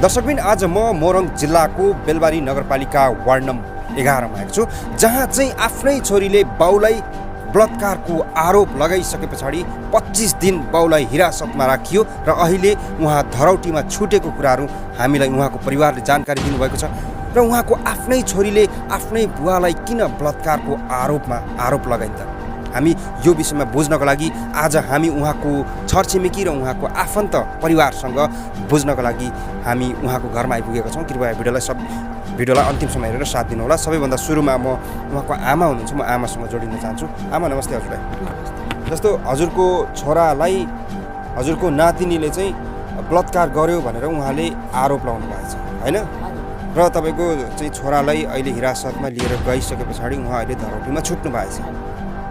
दर्शकबिन आज म मोरङ जिल्लाको बेलबारी नगरपालिका वार्ड नम्बर 11 मा आएको छु, जहाँ चाहिँ आफ्नै छोरीले बाउलाई बलात्कारको आरोप लगाइसके पछाडि 25 दिन बाउलाई हिरासतमा राखियो र अहिले उहाँ धरौटीमा छुटेको कुराहरू हामीलाई उहाँको परिवारले जानकारी दिनुभएको छ र उहाँको आफ्नै छोरीले आफ्नै बुवालाई किन बलात्कारको आरोप लगाइन् त। हामी यो विषयमा बुझ्नको लागि आज हामी उहाँको छरछिमेकी र उहाँको आफन्त परिवारसँग बुझ्नको लागि हामी उहाँको घरमा आइपुगेका छौँ। कृपया भिडियोलाई अन्तिमसम्म हेरेर साथ दिनुहोला। सबैभन्दा सुरुमा म उहाँको आमा हुनुहुन्छ, म आमासँग जोडिन चाहन्छु। आमा नमस्ते हजुरलाई। जस्तो हजुरको छोरालाई हजुरको नातिनीले चाहिँ बलात्कार गर्यो भनेर उहाँले आरोप लगाउनु भएको छ हैन, र तपाईँको चाहिँ छोरालाई अहिले हिरासतमा लिएर गइसके पछाडि उहाँ अहिले धरौटीमा छुट्नु भएको छ।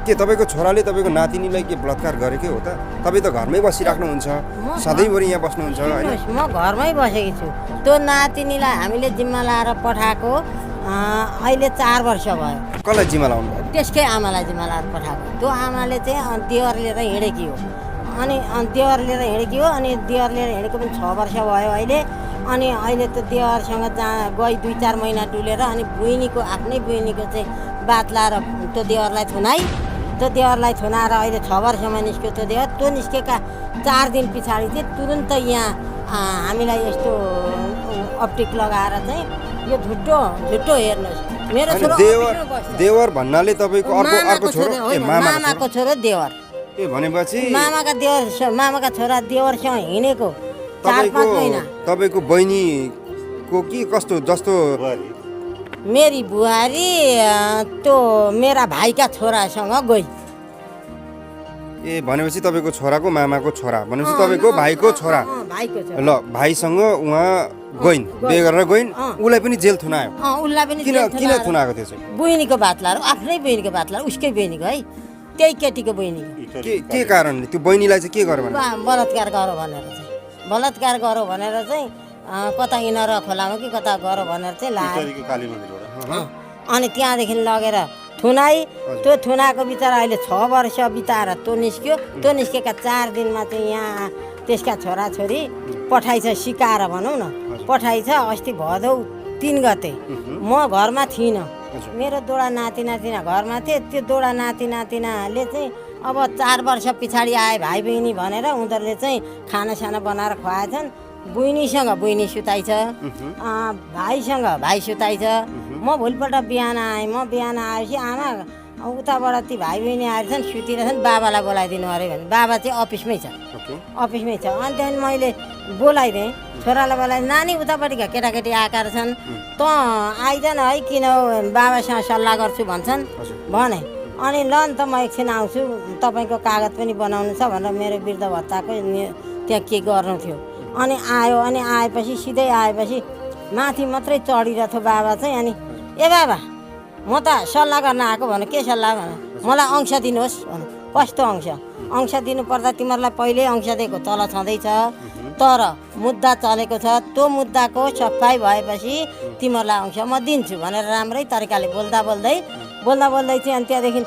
के तपाईँको छोराले तपाईँको नातिनीलाई के बलात्कार गरेकै हो त? तपाईँ त घरमै बसिराख्नुहुन्छ, सधैँभरि यहाँ बस्नुहुन्छ हैन? म घरमै बसेकी छु। त्यो नातिनीलाई हामीले जिम्मा लाएर पठाएको अहिले 4 वर्ष भयो। कसलाई जिम्मा लाउनु भयो? त्यसकै आमालाई जिम्मा लाएर पठाएको। त्यो आमाले चाहिँ देवर लिएर हिँडेकी हो, अनि देवर लिएर हिँडेकी हो, अनि देवर लिएर हिँडेको पनि 6 वर्ष भयो अहिले। अनि अहिले त्यो देवरसँग जहाँ गई 2-4 महिना डुलेर अनि आफ्नै बहिनीको चाहिँ बात लाएर त्यो देवरलाई थुनाएर अहिले 6 वर्षमा निस्क्यो त्यो देवर। त्यो निस्केका 4 दिन पछाडि चाहिँ तुरुन्त यहाँ हामीलाई यस्तो अप्टिक लगाएर चाहिँ यो झुट्टो हेर्नुहोस्, मेरो छोरो देवर भन्नाले तपाईँको अर्को छोरो मामाको छोरो देवर। ए भनेपछि मामाका छोरा देवरसँग हिँडेको 4-5 महिना। तपाईँको बहिनीको कि कस्तो जस्तो मेरी बुहारी त्यो मेरा भाइका छोरासँग गई। ए भनेपछि तपाईँको छोराको मामाको छोरा भनेपछि तपाईँको भाइको छोरा ल भाइसँग उहाँ गइन्, बिहे गरेर गइन्, उसलाई पनि जेल थुनायो। उसलाई पनि किन थुनाएको थियो चाहिँ? बहिनीको बात लाएर, आफ्नै बहिनीको बात लाएर, उसकै बहिनीको है, त्यही केटीको बहिनीको। के कारणले त्यो बहिनीलाई चाहिँ के गर्यो भने? बलात्कार गरौँ भनेर चाहिँ कता इनर खोलामा कि कता गरौँ भनेर चाहिँ लाग्यो। अनि त्यहाँदेखि लगेर थुनाई। त्यो थुनाएको बिचरा अहिले 6 वर्ष बिताएर त्यो निस्क्यो। त्यो निस्केका 4 दिनमा चाहिँ यहाँ त्यसका छोराछोरी पठाइछ, सिकाएर भनौँ न, पठाइछ। अस्ति भदौ 3 गते म घरमा थिइनँ, मेरो दोडा नातिना घरमा थिए। त्यो दोडा नातिनाले चाहिँ अब 4 वर्ष पछाडि आए भाइ बहिनी भनेर उनीहरूले चाहिँ खानासाना बनाएर खुवाएछन्। बहिनीसँग बहिनी सुताइछ, भाइसँग भाइ सुताइछ। म भोलिपल्ट बिहान आएँ। बिहान आएपछि आमा उताबाट ती भाइ बहिनी आएछन्, सुतिरहेछन्, बाबालाई बोलाइदिनु अरे भने बाबा चाहिँ अफिसमै छ। अनि त्यहाँदेखि मैले बोलाइदिएँ, छोरालाई बोलाइदिएँ, नानी उतापट्टिका केटाकेटी आएका रहेछन्, त आइज न है, किन बाबासँग सल्लाह गर्छु भन्छन् भने। अनि ल नि त म एकछिन आउँछु, तपाईँको कागज पनि बनाउनु छ भनेर मेरो वृद्ध भत्ताको त्यहाँ के गर्नु थियो। अनि आयो, अनि आएपछि सिधै आएपछि माथि मात्रै चढिरहेको थियो बाबा चाहिँ। अनि ए बाबा म त सल्लाह गर्न आएको भने के सल्लाह भने मलाई अंश दिनुहोस् भने। कस्तो अंश दिनुपर्दा तिमीहरूलाई पहिल्यै अंश दिएको तल छँदैछ, तर मुद्दा चलेको छ, त्यो मुद्दाको सफाइ भएपछि तिमीहरूलाई अंश म दिन्छु भनेर राम्रै तरिकाले बोल्दै चाहिँ। अनि त्यहाँदेखि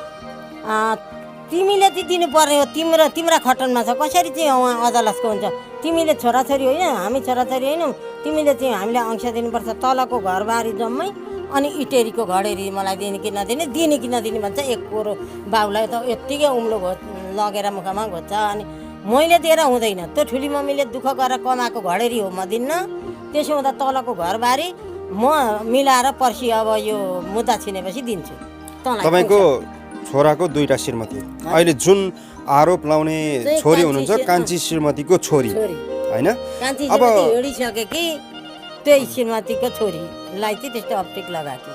तिमीले चाहिँ दिनुपर्ने हो, तिम्रा खटनमा छ, कसरी चाहिँ उहाँ अदालतको हुन्छ? तिमीले छोराछोरी होइन, हामी छोराछोरी होइनौँ, तिमीले चाहिँ हामीलाई अंश दिनुपर्छ, तलको घरबारी जम्मै, अनि इटेरीको घडेरी मलाई दिने कि नदिने भन्छ। एक कोरो बाउलाई त यत्तिकै उम्लो लगेर मुखमा घोज्छ। अनि मैले दिएर हुँदैन, त्यो ठुली मम्मीले दुःख गरेर कमाएको घडेरी हो, म दिन्न। त्यसो हुँदा तलको घरबारी म मिलाएर पर्सि अब यो मुद्दा छिनेपछि दिन्छु। तपाईँको छोराको 2टा श्रीमती, अहिले जुन आरोप लाउने छोरी हुनुहुन्छ कान्छी श्रीमतीको छोरी हैन? अब हिँडिसके कि त्यही श्रीमतीको छोरीलाई चाहिँ त्यस्तो अप्टिक लगाएको।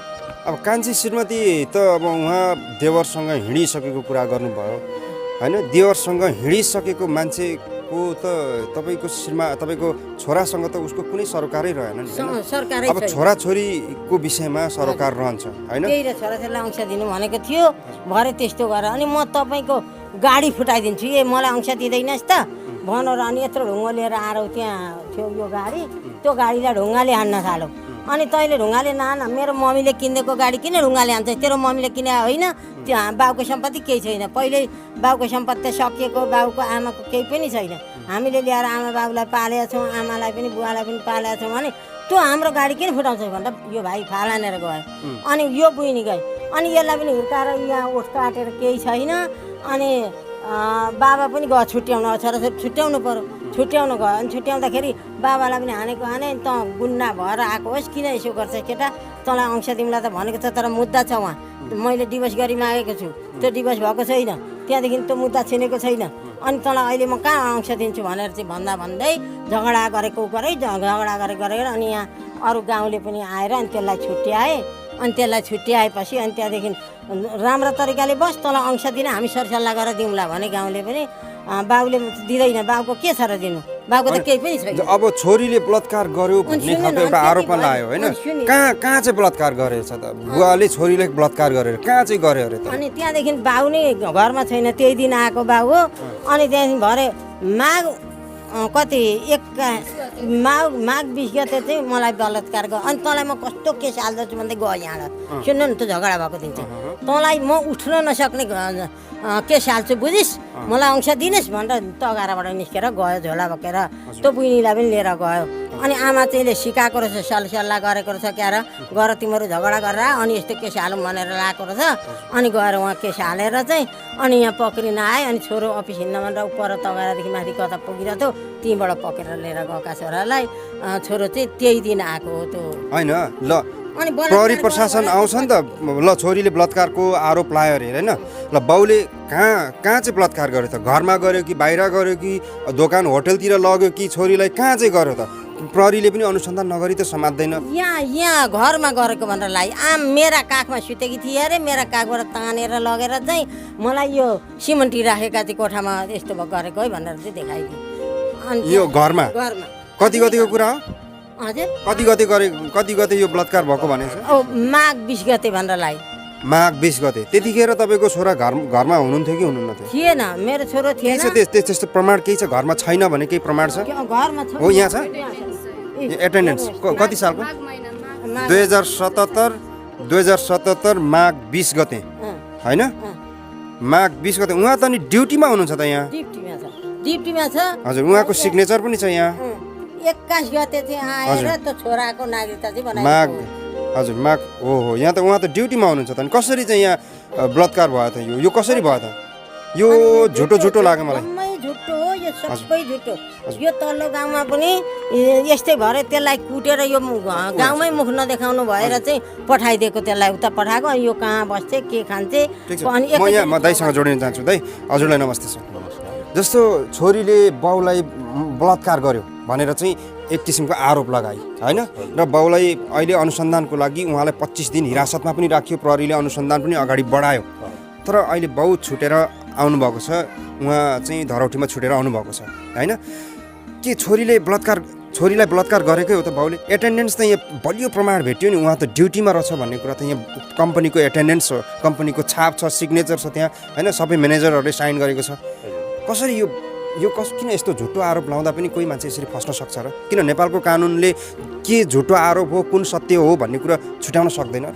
अब कान्छी श्रीमती त अब उहाँ देवरसँग हिँडिसकेको कुरा गर्नुभयो हैन? देवरसँग हिँडिसकेको मान्छेको त तपाईँको छोरासँग त उसको कुनै सरकारै रहेन नि। अब छोराछोरीको विषयमा सरकार रहन्छ हैन? त्यही र छोराछोरीलाई अंश दिनु भनेको थियो, भरे त्यस्तो गर। अनि म तपाईँको गाडी फुटाइदिन्छु, मलाई अंश दिँदैनस् त भनेर। अनि यत्रो ढुङ्गा लिएर आएर त्यहाँ थियो यो गाडी, त्यो गाडीलाई ढुङ्गाले हान्न थाल्यो। अनि तैँले ढुङ्गाले नहान, मेरो मम्मीले किनेको गाडी किन ढुङ्गाले हान्छ? तेरो मम्मीले किने होइन, त्यहाँ बाउको सम्पत्ति केही छैन, पहिल्यै बाउको सम्पत्ति सकिएको, बाउको आमाको केही पनि छैन। हामीले ल्याएर आमा बाबुलाई पालेका छौँ, आमालाई पनि बुवालाई पनि पालेका छौँ भने त्यो हाम्रो गाडी किन फुटाउँछ भनेर यो भाइ फालानेर गयो। अनि यो बुइनी गयो, अनि यसलाई पनि हुर्काएर यहाँ ओठ काटेर केही छैन। अनि बाबा पनि गयो छुट्याउन, छोराछोरी छुट्याउनु पर्यो, छुट्याउनु गयो। अनि छुट्याउँदाखेरि बाबालाई पनि हानेको हाने, त गुन्ना भएर आएको होस्, किन यसो गर्छ केटा, तँलाई अंश तिमीलाई त भनेको छ, तर मुद्दा छ उहाँ, मैले डिभोर्स गरी मागेको छु, त्यो डिभोर्स भएको छैन, त्यहाँदेखि त्यो मुद्दा छिनेको छैन, अनि तँलाई अहिले म कहाँ अंश दिन्छु भनेर चाहिँ भन्दै झगडा गरेको झगडा गरेर अनि यहाँ अरू गाउँले पनि आएर अनि त्यसलाई छुट्याए। अनि त्यसलाई छुट्याएपछि अनि त्यहाँदेखि राम्रो तरिकाले बस, तँलाई अंश दिन हामी सरसल्लाह गरेर दिउँला भने गाउँले पनि बाबुले दिँदैन, बाबुको के छ र दिनु, बाबुको त केही पनि छैन। अब छोरीले बलात्कार गर्यो भन्ने खालको एउटा आरोपमा लाग्यो होइन, कहाँ चाहिँ बलात्कार गरेछ त, बुवाले छोरीले बलात्कार गरेर कहाँ चाहिँ गर्यो अरे त? अनि त्यहाँदेखि बाबु नै घरमा छैन, त्यही दिन आएको बाबु हो। अनि त्यहाँदेखि भरे माघ कति माघ 20 गते चाहिँ मलाई बलात्कार गर्यो। अनि तँलाई म कस्तो केस हाल्दछु भन्दै गयो यहाँबाट, सुन्नु न, त्यो झगडा भएको दिन चाहिँ तँलाई म उठ्न नसक्ने केस हाल्छु बुझिस्, मलाई अंश दिनुहोस् भनेर तगाराबाट निस्केर गयो, झोला बोकेर त्यो बुइनीलाई पनि लिएर गयो। अनि आमा चाहिँले सिकाएको रहेछ, सल्लाह गरेको रहेछ, क्यार गर तिमीहरू झगडा गरेर अनि यस्तो केस हालौँ भनेर लगाएको रहेछ। अनि गएर उहाँ केस हालेर चाहिँ अनि यहाँ पक्रिन आए। अनि छोरो अफिस हिँड्न भनेर उपर तगारादेखि माथि कता पुगिरहेको थियो, त्यहीँबाट पक्रेर लिएर गएका छोरालाई। छोरो चाहिँ त्यही दिन आएको हो त्यो होइन। ल प्रहरी प्रशासन आउँछ नि त, ल छोरीले बलात्कारको आरोप लायो अरे होइन, ल बाउले कहाँ चाहिँ बलात्कार गर्यो त, घरमा गऱ्यो कि बाहिर गऱ्यो कि दोकान होटलतिर लग्यो कि छोरीलाई कहाँ चाहिँ गर्यो त? प्रहरीले पनि अनुसन्धान नगरी त समात्दैन। यहाँ घरमा गरेको भनेर लाई मेरा काखमा सुतेकी थिए अरे, मेरा काखबाट तानेर लगेर चाहिँ मलाई यो सिमन्टी राखेका चाहिँ कोठामा यस्तो गरेको है भनेर चाहिँ देखाइदियो। अनि यो घरमा कति गतिको कुरा हो? हजुर कति गते यो बलात्कार भएको भनेको छ? माघ 20 गते भनेर लाई। माघ 20 गते। त्यतिखेर तपाईँको छोरा घरमा हुनुहुन्थ्यो कि हुनुहुन्न थियो? थिएन, मेरो छोरो थिएन। त्यस्तो प्रमाण केही छ घरमा? छैन भने केही प्रमाण छ? घरमा छ। हो यहाँ छ एटेन्डेन्स। कति सालको? 2077 माघ 20 गते होइन? माघ 20 गते। उहाँ त नि ड्युटीमा हुनुहुन्छ त यहाँ? ड्युटीमा छ। हजुर, उहाँको सिग्नेचर पनि छ यहाँ। 21 गते चाहिँ आएर त्यो छोराको नागरिकता चाहिँ बनाएको। माघ, हजुर माघ। हो यहाँ त उहाँ त ड्युटीमा हुनुहुन्छ त, अनि कसरी चाहिँ यहाँ बलात्कार भयो त? यो कसरी भयो त? यो झुटो लाग्यो मलाई। झुटो हो यो, सबै झुटो। यो तल्लो गाउँमा पनि यस्तै भएर त्यसलाई कुटेर यो गाउँमै मुख नदेखाउनु भएर चाहिँ पठाइदिएको, त्यसलाई उता पठाएको। अनि यो कहाँ बस्थे, के खान्थे? म दाइसँग जोडिन चाहन्छु। दाइ हजुरलाई नमस्ते सर। जस्तो छोरीले बाउलाई बलात्कार गर्यो भनेर चाहिँ एक किसिमको आरोप लगाए होइन, र बाउलाई अहिले अनुसन्धानको लागि उहाँलाई 25 दिन हिरासतमा पनि राखियो, प्रहरीले अनुसन्धान पनि अगाडि बढायो। तर अहिले बाउ छुटेर आउनुभएको छ, उहाँ चाहिँ धरौटीमा छुटेर आउनुभएको छ होइन। के छोरीलाई बलात्कार गरेकै हो त बाउले? एटेन्डेन्स त यहाँ बलियो प्रमाण भेट्यो नि, उहाँ त ड्युटीमा रहेछ भन्ने कुरा त यहाँ कम्पनीको एटेन्डेन्स हो, कम्पनीको छाप छ, सिग्नेचर छ त्यहाँ होइन, सबै म्यानेजरहरूले साइन गरेको छ। कसरी यो किन यस्तो झुटो आरोप लाउँदा पनि कोही मान्छे यसरी फस्न सक्छ र? किन नेपालको कानुनले के झुटो आरोप हो, कुन सत्य हो भन्ने कुरा छुट्याउन सक्दैन र?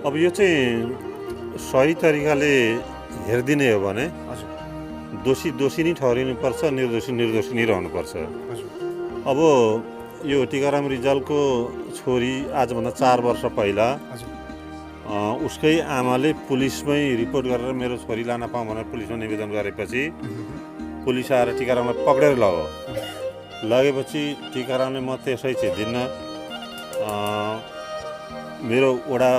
अब यो चाहिँ सही तरिकाले हेरिदिने हो भने दोषी नै ठहरिनुपर्छ, निर्दोषी नै रहनुपर्छ। अब यो टिकाराम रिजालको छोरी आजभन्दा 4 वर्ष पहिला उसकै आमाले पुलिसमै रिपोर्ट गरेर मेरो छोरी लान पाऊँ भनेर पुलिसमा निवेदन गरेपछि पुलिस आएर टिकारामलाई पक्रेर लगेपछि टिकारामले म त्यसै चाहिँ दिन्न, मेरो वडा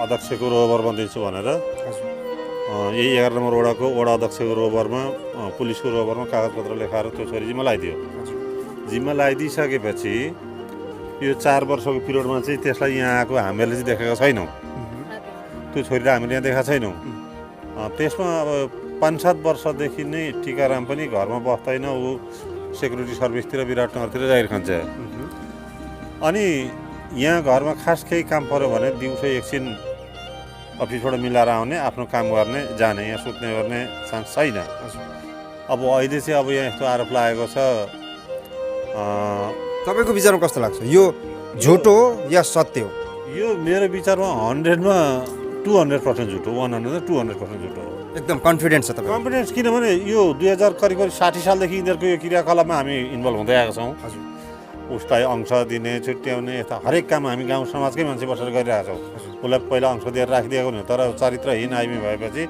अध्यक्षको रोबरमा दिन्छु भनेर यही 11 नम्बर वडाको वडा अध्यक्षको रोबरमा, पुलिसको रोबरमा कागजपत्र लेखाएर त्यो छोरी जिम्मा लगाइदियो। जिम्मा लगाइदिइसकेपछि यो 4 वर्षको पिरियडमा चाहिँ त्यसलाई यहाँ आएको हामीहरूले चाहिँ देखेका छैनौँ, त्यो छोरीलाई हामीले यहाँ देखाएको छैनौँ। त्यसमा अब 5-7 वर्षदेखि नै टिकाराम पनि घरमा बस्दैन, ऊ सेक्युरिटी सर्भिसतिर विराटनगरतिर जागिर खान्छ। अनि यहाँ घरमा खास केही काम पऱ्यो भने दिउँसो एकछिन अफिसबाट मिलाएर आउने, आफ्नो काम गर्ने, जाने, यहाँ सुत्ने गर्ने चान्स छैन। अब अहिले चाहिँ अब यहाँ यस्तो आरोप लागेको छ। तपाईँको विचारमा कस्तो लाग्छ, यो झुटो हो या सत्य हो? यो मेरो विचारमा 100मा 200% झुटो, 100 200% झुटो हो। एकदम कन्फिडेन्ट छ तपाईँ? कन्फिडेन्स किनभने यो 2000 करिब 60 सालदेखि यिनीहरूको यो क्रियाकलापमा हामी इन्भल्भ हुँदै आएका छौँ। हजुर उसलाई अंश दिने छुट्याउने यस्ता हरेक काम हामी गाउँ समाजकै मान्छे बसेर गरिरहेका छौँ। उसलाई पहिला अंश दिएर राखिदिएको हुने, तर चरित्रहीन आइमी भएपछि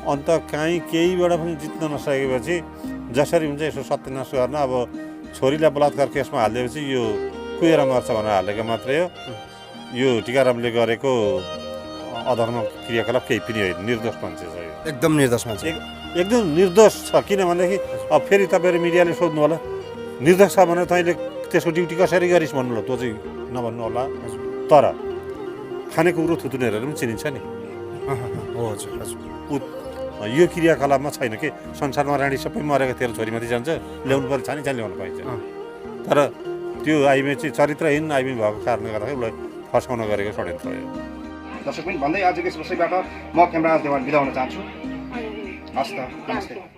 अन्त काहीँ केहीबाट पनि जित्न नसकेपछि जसरी हुन्छ यसो सत्यानाश गर्न अब छोरीलाई बलात्कार केसमा हालिदिएपछि यो कुहेर मर्छ भनेर हालेको मात्रै हो। यो टिकारामले गरेको अधर्म क्रियाकलाप केही पनि होइन, निर्दोष मान्छे छ यो, एकदम निर्दोष मान्छे। एकदम निर्दोष छ। किनभनेदेखि अब फेरि तपाईँहरू मिडियाले सोध्नु होला निर्दोष छ भने तैँले त्यसको ड्युटी कसरी गरिस् भन्नु होला, त्यो चाहिँ नभन्नु होला। तर खानेको कुरो थुतुनेरहरू पनि चिनिन्छ नि। हो हजुर हजुर। यो क्रियाकलापमा छैन कि संसारमा रानी सबै मरेको तेरो छोरीमाथि जान्छ, ल्याउनु पर्छ नि, चाहिँ ल्याउनु पाइन्छ। तर त्यो आइमे चाहिँ चरित्रहीन आइमे भएको कारणले गर्दाखेरि उसलाई फसाउन गरेको षड्यन्त्र हो। दर्शक पनि भन्दै आजको यस विषयबाट म क्यामेरा देवान बिदा हुन चाहन्छु। हस् त, नमस्ते।